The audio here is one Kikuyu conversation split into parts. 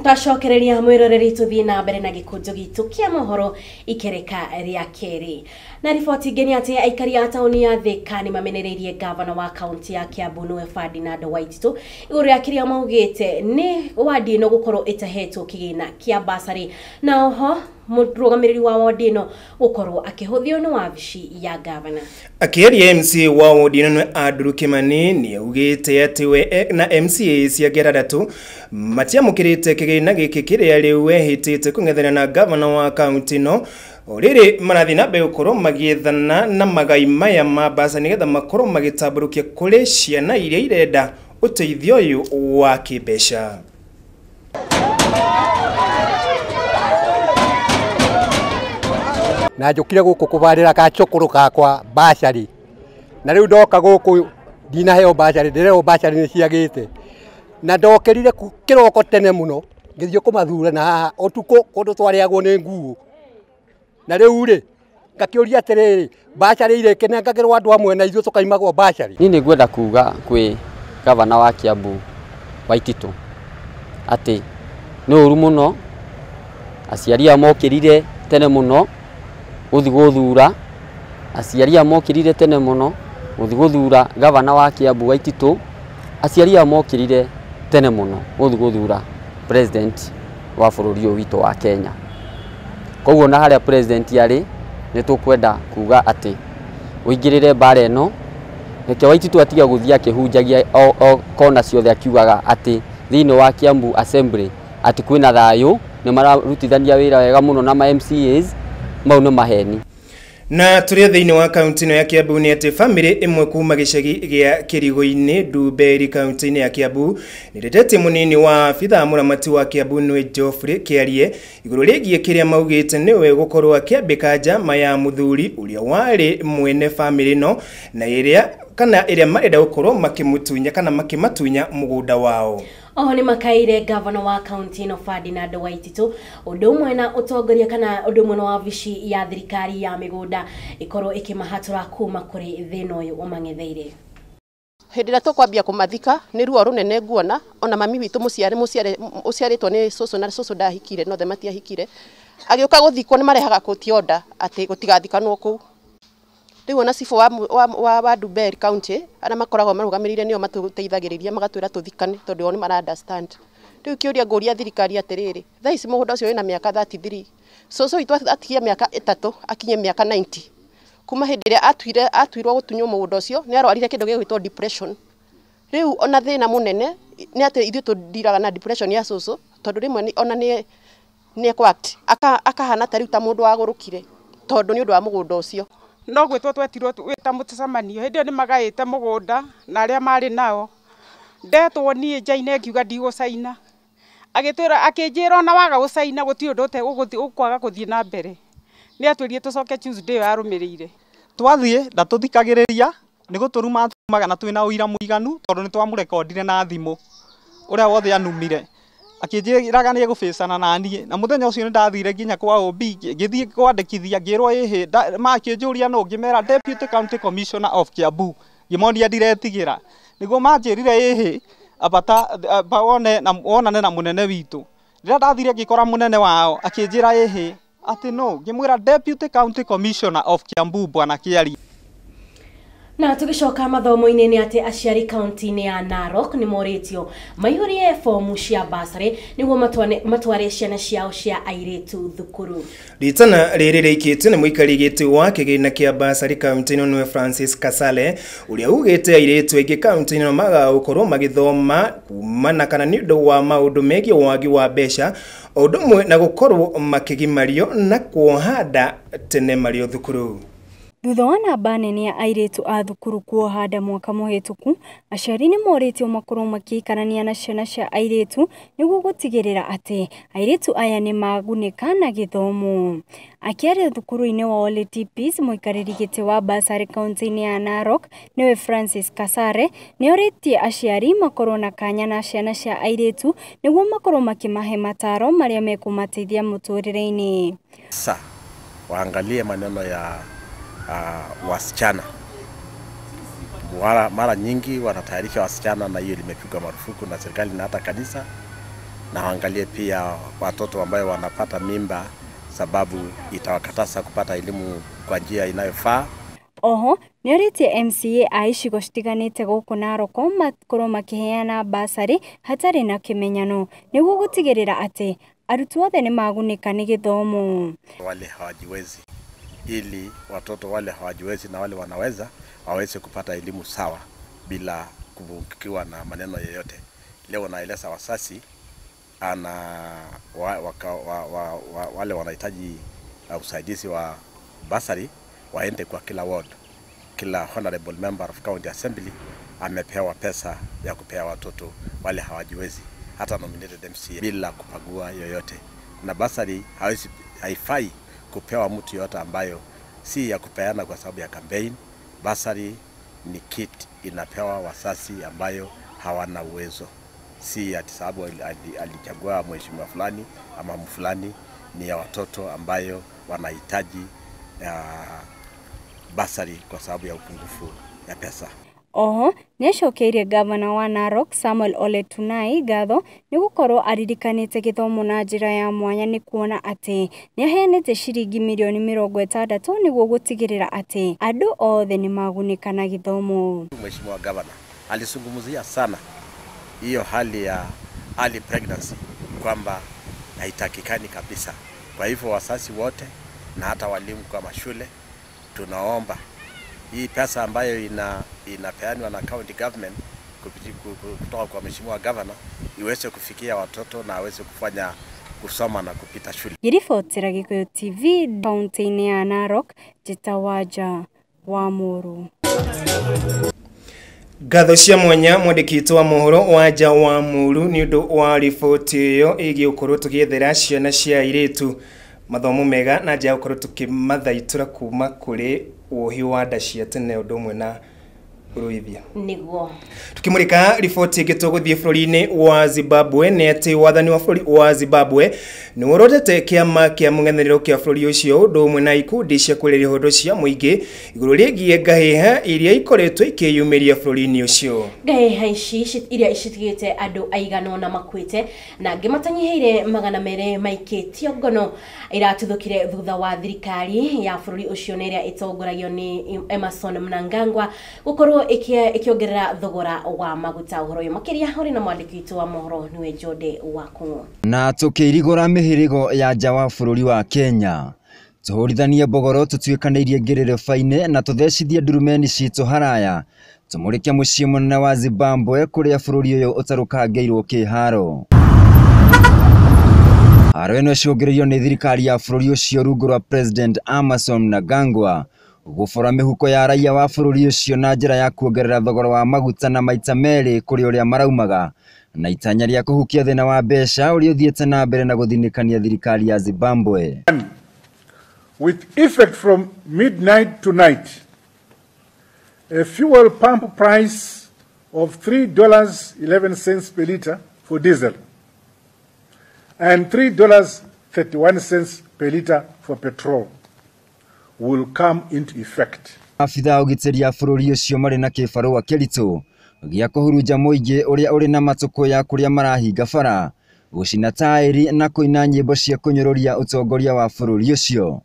Ntacokereria mwiroreri tuthie na mbere na gikunjo gitu kia mohoro ikereka ria keri. Na riboti ngeni ati aikari a tauni ya Thika ni mamenereirie gavana wa kaunti ya Kiambu niwe Ferdinand Waititu iguru ya kiria maugite ni wadi ino gukorwo itahetwo kigina kia basari, na oho mũrũgamĩrĩri wa wodi ĩno gũkorwo akĩhũthio nĩ wabici ya gavana. Akĩaria MC wa wodi ĩno nĩ Andrew Kimani nĩ augĩte atĩ we na MCA cia Geraratu matiamũkĩrĩte kĩgĩna gĩkĩ kĩrĩa rĩu ehĩtĩte kũng'ethanĩra na gavana wa kaunti ĩno, o rĩrĩ marathiĩ na mbere gũkorwo magĩethana na magai maya ma mbaca nĩgetha makorwo magĩtambũrũkia kũrĩ ciana iria irenda ũteithio ũyũ wa kĩmbeca. Na njukire guku kubarira gacukuru gakwa bacari, na riu ndoka guku ndinaheo bacari, ndirehwo bacari ni ciagite, na ndokerire kiroko tene muno ngithie kumathura na haha utuku kundu twariagwo ni nguo, na riu ri ngakiuria atiriri bacari irekinengagirwo andu amwe na ithuĩ tukaimagwo bacari. Ni nĩngwenda kuga kwĩ gavana wa Kiambu Waititu atĩ nĩ ũru mũno aciari aya mokĩrire tene mũno gũthiĩ gũthura, aciari aya mokĩrire tene mũno gũthiĩ gũthura gavana wa Kiambu Waititu, aciari aya mokĩrire tene mũno gũthiĩ gũthura president wa bũrũri ũyũ witũ wa Kenya. Koguo na harĩa president arĩ nĩ tũkwenda kuga atĩ ũingĩrĩre mbara ĩno, reke Waititu atige gũthiĩ akĩhunjagia o kona ciothe akiugaga atĩ thĩinĩ wa Kiambu Assembly atĩ kwĩna thayũ, nĩ mararutithania wĩra wega mũno na ma MCAs, mau nĩ maheni. Na tũrĩ thĩinĩ wa kaunti ĩno ya Kiambu nĩ atĩ famĩlĩ ĩmwe kuma gĩcagi gĩa Kĩrigũ-inĩ Ndumberi kaunti-inĩ ya Kiambu nĩrĩtetie mũnini wa abithaa mũramati wa Kiambu nĩwe Geoffrey Kĩarie igũrũ rĩgiĩ kĩrĩa maugĩte nĩwe gũkorwo akĩambĩka njama ya mũthuri ũrĩa warĩ mwene famĩlĩ ĩno na ĩrĩa kana ĩrĩa marenda gũkorwo makĩmũtunya kana makĩmatunya mũgũnda wao. Oho nĩ makaire gavana wa kaunti ĩno Ferdinand Waititu ũndũ ũmwe na ũtongoria kana ũndũ ũmwe na wabici ya thirikari ya mĩgũnda ĩkorwo ĩkĩmahatũra kuma kũrĩ thĩna ũyũ ũmang'etheire. Hĩndĩ ĩrĩa tũkwambia kũmathika nĩ ruo rũnene nguona, ona mami witũ mũciare ũciarĩtwo nĩ cũcũ na cũcũ ndahikire no the matiahikire, agĩũka gũthikwo nĩ marehaga court order atĩ gũtigathikanwo kũu. Rĩu ona cibũ wa Ndumberi County arĩa makoragwo marũgamĩrĩire nĩo matũteithagĩrĩria magatwĩra tũthikane tondũ o nĩ mara understand. Rĩu kĩũria ngũria thirikari atĩrĩrĩ, thaa ici mũgũnda ũcio wĩna mĩaka 33, cũcũ witũ atigie mĩaka 3 akinye mĩaka 90. Kuma hĩndĩ ĩrĩa atuirwo gũtunywo mũgũnda ũcio nĩ arwarire kĩndũ gĩgwĩtwo depression. Rĩu ona thĩna mũnene nĩ atĩ ithuĩ tũndiraga na depression ya cũcũ tondũ rĩmwe ona nĩ ekũ-act akahana ta rĩu ta mũndũ wagũrũkire tondũ nĩ ũndũ wa mũgũnda ũcio. No gwĩtwo twetirwo wĩta mũcemanio hĩndĩ ĩyo nĩ magaĩte mũgũnda na arĩa marĩ nao, ndetwo niĩ njaine ngiuga ndigũcaina, agĩtwĩra akĩnjĩra ona waga gũcaina gũtirĩ ũndũ ũkwaga gũthiĩ na mbere. Nĩ atwĩrire tũcoke Tuesday ĩyo yarũmĩrĩire. Twathiĩ ndatũthikagĩrĩria nĩ gũtũruma atũrumaga na twĩna ũira mũiganu tondũ nĩ twamũrekondire na thimũ ũrĩa wothe anumire, akĩnjĩraga nĩ egũbĩcana na niĩ, na mũthenya ũcio nĩ ndathire nginya kwa OB ngĩthiĩ kwandĩkithia ngĩrwo ĩhĩ, makĩnjũria nũ, ngĩmera Deputy County Commissioner of Kiambu, ngĩmonia ndiretigĩra, nĩguo manjĩrire ĩhĩ ambata wonane na mũnene witũ. Rĩrĩa ndathire ngĩkora mũnene wao akĩnjĩra ĩhĩ atĩ no, ngĩmwĩra Deputy County Commissioner of Kiambu bwana Kĩarie. Na tugicoka mathomo-inĩ nĩ atĩ aciari kaunti-inĩ ya Narok nĩ morĩtio maihũrie fomu cia basarĩ nĩguo matware ciana ciao cia airĩtu thukuru. Ritana rĩrĩ rĩikĩtio nĩ mũikari gĩtĩ wa kĩgĩna kĩa basarĩ kaunti-inĩ nĩwe Francis Kasale ũrĩa ugĩte airĩtu aingĩ kaunti-inĩ ĩno magaga gũkorwo magĩthoma kumana kana nĩ ũndũ wa maũndũ megiĩ wagi wa mbeca o ũndũ ũmwe na gũkorwo makĩgimario na kuoha nda tene marĩ o thukuru. Thutha wa namba nene ya airĩtu a thukuru kuoha nda mwaka mũhĩtũku, aciari nĩ morĩtio makorwo makĩikarania na ciana cia airĩtu nĩguo gũtigĩrĩra atĩ airĩtu aya nĩ magunĩka na gĩthomo. Akĩaria thukuru-inĩ wa Ole Tipis, mũikarĩri gĩtĩ wa basarĩ kaunti-inĩ ya Narok nĩwe Francis Kasare nĩ orĩtie aciari makorwo na kanya na ciana cia airĩtu nĩguo makorwo makĩmahe mataro marĩa mekũmateithia mũtũrĩre-inĩ. Sasa waangalie maneno ya wasichana. Mara nyingi wanatayarisha wasichana, na hiyo limepigwa marufuku na serikali na hata kanisa. na waangalie pia watoto ambayo wanapata mimba, sababu itawakataza kupata elimu kwa njia inayofaa. Oho nĩorĩtie MCA a icigo citiganĩte gũkũ Narok makorwo makĩheana basarĩ hatarĩ na kĩmenyano nĩguo gũtigĩrĩra atĩ arutwo othe nĩmagunĩka nĩ gĩthomo. Wale hawajiwezi, ili watoto wale hawajiwezi na wale wanaweza waweze kupata elimu sawa bila kupungukiwa na maneno yoyote. Leo naeleza wasasi ana wale wanahitaji usaidizi wa basari waende kwa kila ward. Kila honorable member of county assembly amepewa pesa ya kupea watoto wale hawajiwezi, hata nominated MCA, bila kupagua yoyote. Na basari haifai kupewa mtu yoyote ambayo si ya kupeana kwa sababu ya campaign. Basari ni kit inapewa wasasi ambayo hawana uwezo, si ati sababu alichagua mheshimiwa fulani ama mfulani. Ni ya watoto ambayo wanahitaji basari kwa sababu ya upungufu ya pesa. Oho nĩacokeirie gavana wa Narok Samuel Ole Tunai ngatho nĩ gũkorwo aririkanĩte gĩthomo na njĩra ya mwanya nĩ kuona atĩ nĩaheanĩte ciringi mirioni 60 nĩguo gũtigĩrĩra atĩ andũ othe nĩmagunĩka na gĩthomo. Mheshimiwa gavana alizungumzia sana hiyo hali ya early pregnancy kwamba haitakikani kabisa. Kwa hivyo wasasi wote na hata walimu kwa mashule tunaomba hii pesa ambayo inapeanwa na county government kutoka kwa mheshimiwa governor iweze kufikia watoto na aweze kufanya kusoma na kupita shule. Ngĩribotera Gĩkũyũ TV kaunti-inĩ ya Narok, Njĩta wa Muru. Ngatho cia mwanya mwandĩki wa mohoro Wanja wa Muru nĩ ũndũ wa riboti ĩyo ĩgiĩ gũkorwo tũgĩethera ciana cia airĩtu mathomo mega na njĩra ya gũkorwo tũkĩmathaitũra kuma kũrĩ wohi wa nda cia tene ũndũ ũmwe na ũruithia. Nĩguo tukimurika riboti ĩngĩ tũgũthiĩ bũrũri-inĩ wa Zimbabwe nĩ atĩ wathani wa bũrũri wa Zimbabwe nĩ worotete kĩama kĩa mũng'ethanĩro kĩa bũrũri ũcio ũndũ ũmwe na ikundi cia kũrĩrĩria ihondo cia mũingĩ igũrũ rĩgiĩ ngahĩha iria ikoretwo ikĩyumĩria bũrũri-inĩ ũcio. Ngahĩha ici iria icitigĩte andũ aigana ũna makuĩte na angĩ matanyihĩire 200 maikĩtio ngono iratuthũkire thutha wa thirikari ya bũrũri ũcio na ĩrĩa ĩtongoragio nĩ Emmerson Mnangagwa gũkorwo ikiongerera thogora wa maguta. Ũhoro ũyũ makĩria ũrĩ na mwandĩki witũ wa mohoro nĩwe Jode wa Kũng'ũ. Na tũkĩirigũra mĩhĩrĩgo ya nja wa bũrũri wa Kenya tũhũrithanie mbogoro tũtuĩkanĩirie ngĩrĩrĩba-inĩ na tũthecithie ndurumeni citũ haraya tũmũrĩke mũciĩ mũnene wa Zimbabwe kũrĩa bũrũri ũyũ ũtarũkangĩirwo kĩharo. Haro ĩno ĩcũngĩrĩirio nĩ thirikari ya bũrũri ũcio rungu rwa President Emmerson Mnangagwa gũbora mĩhuko ya raia wa bũrũri ũcio na njĩra ya kuongerera thogora wa maguta na maita merĩ kũrĩ ũrĩa maraumaga na itanya rĩa kũhukia thĩna wa mbeca ũrĩa ũthiĩte na mbere na gũthinĩkania thirikari ya Zimbabwe. With effect from midnight tonight, a fuel pump price of $3.11 per liter for diesel and $3.31 per liter for petrol will come into effect. Afitha ũgitĩri a bũrũri ũcio marĩ na kĩbarũa kĩritũ gĩa kũhurunja mũingĩ ũrĩa ũrĩ na matũkũ ya kũrĩa marahinga bara, gũcina taĩri na kũina nyĩmbo cia kũnyũrũria ũtongoria wa bũrũri ũcio.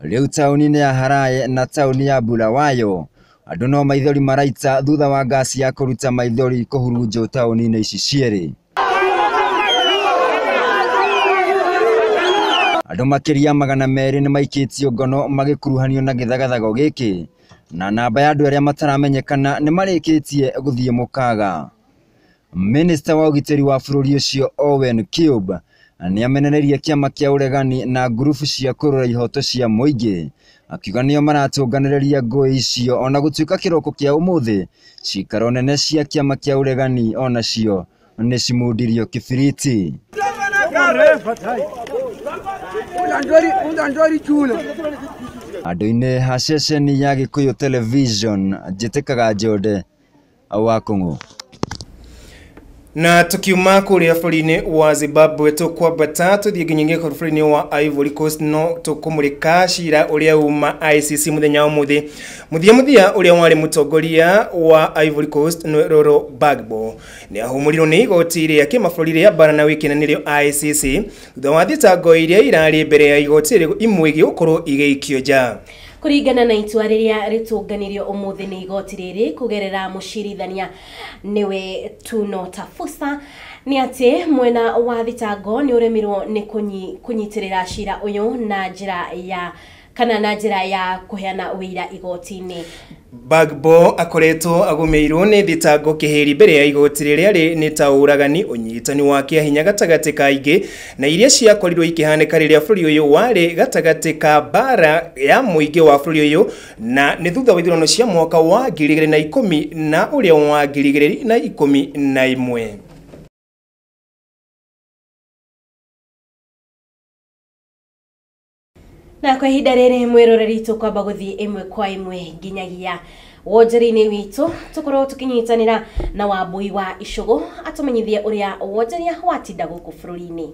Rĩu taũni-inĩ ya Harare na taũni ya Bulawayo andũ no maithori maraita thutha wa ngasi ya kũruta maithori kũhurunjwo taũni-inĩ ici cierĩ. Andũ makĩria 200 nĩ maikĩtio ngono magĩkuruhanio na gĩthagathago gĩkĩ na namba ya andũ arĩa mataramenyekana nĩ marĩkĩtie gũthiĩ mũkaga. Minista wa ũgitĩri wa bũrũri ũcio Owen Cube nĩ amenereirie kĩama kĩa ũregani na ngurubu cia kũrũra ihoto cia mũingĩ akiuga nĩo maratũnganĩrĩria ngũĩ icio ona gũtuĩka kĩroko kĩa ũmũthĩ cikaro nene cia kĩama kĩa ũregani onacio nĩ cimundirio kĩbiriti. Andũ-inĩ ha ceceni ya Gĩkũyũ Television njĩtĩkaga Njode wa Kũng'ũ. Na tukiuma kuria bũrũri-inĩ wa Zimbabwe, tũkwambata tũthiĩ nginyagia bũrũri-inĩ wa Ivory Coast, no tũkũmũrĩka cira ũrĩa uma ICC mũthenya wa ũmũthĩ. Mũthia mũthia, ũrĩa warĩ mũtongoria wa Ivory Coast nĩ Laurent Gbagbo nĩ ahũmũrirwo nĩ igoti rĩa kĩmabũrũri rĩa bara na wĩkina nĩrĩo ICC, thutha wa thitango iria irarĩ mbere ya igoti rĩu imwe gũkorwo igĩikio nja. Kũringana na itua rĩrĩa rĩtũnganirio ũmũthĩ nĩ igoti rĩrĩ kũgerera mũcirithania nĩwe Tuno Tafusa, nĩ atĩ mwena wa thitango nĩ ũremirwo nĩ kũnyitĩrĩra cira ũyũ na njĩra ya kana na njĩra ya kũheana ũira igoti-inĩ. Gbagbo akoretwo agũmĩirwo nĩ thitango kĩhĩri mbere ya igoti rĩrĩa rĩ nĩ ta ũragani, ũnyitani wa kĩahinya gatagatĩ ka aingĩ, na iria ciakorirwo ikĩhanĩka rĩrĩa bũrũri ũyũ warĩ gatagatĩ ka mbara ya mũingĩ wa bũrũri ũyũ, na nĩ thutha wa ithurano cia mwaka wa 2010 na ũrĩa wa 2011. Na kwa ihinda rĩrĩ, mwĩroreri, tũkwamba gũthiĩ ĩmwe kwa ĩmwe nginyagia wonjori-inĩ witũ, tũkorwo tũkĩnyitanĩra na Wambui wa Icũgũ atũmenyithie ũrĩa wonjoria watinda gũkũ bũrũri-inĩ.